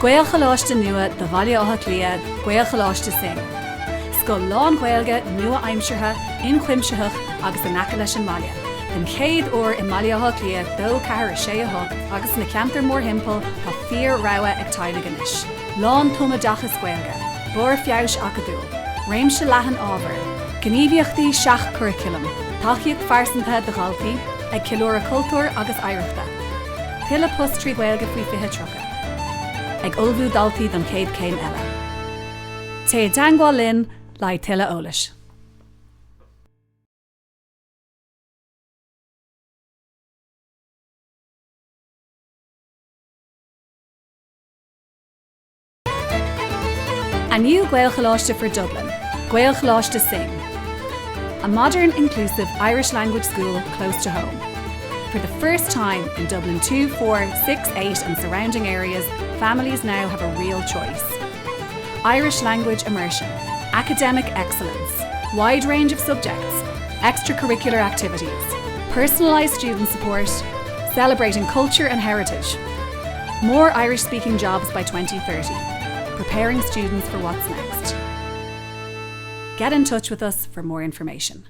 Gaelcholáiste nua do Bhaile Átha Cliath, Gaelcholáiste Synge. Scoil lán-Ghaeilge, nua-aimseartha, ionchuimsitheach agus in aice leis an mbaile. Den chéad uair i mBaile Átha Cliath 2, 4, 6, 8 agus sna ceantair mórthimpeall tá fíor-rogha ag teaghlaigh anois. Lán-tumoideachas Gaeilge. Barr feabhais acadúil. Réimse leathan ábhar. Gníomhaíochtaí seach-churaclaim. Tacaíocht phearsanta do dhaltaí, ag ceiliúradh cultúir agus oidhreachta. Tuilleadh post 3 Ghaeilge faoi 2030. Ag ullmhú daltaí don chéad chéim eile. Téigh i dteangmháil linn le haghaidh tuilleadh eolais. A new Gaelcholáiste for Dublin, Gaelcholáiste Synge. A modern, inclusive Irish language school close to home. For the first time in Dublin 2, 4, 6, 8 and surrounding areas, families now have a real choice. Irish language immersion, academic excellence, wide range of subjects, extracurricular activities, personalised student support, celebrating culture and heritage. More Irish-speaking jobs by 2030, preparing students for what's next. Get in touch with us for more information.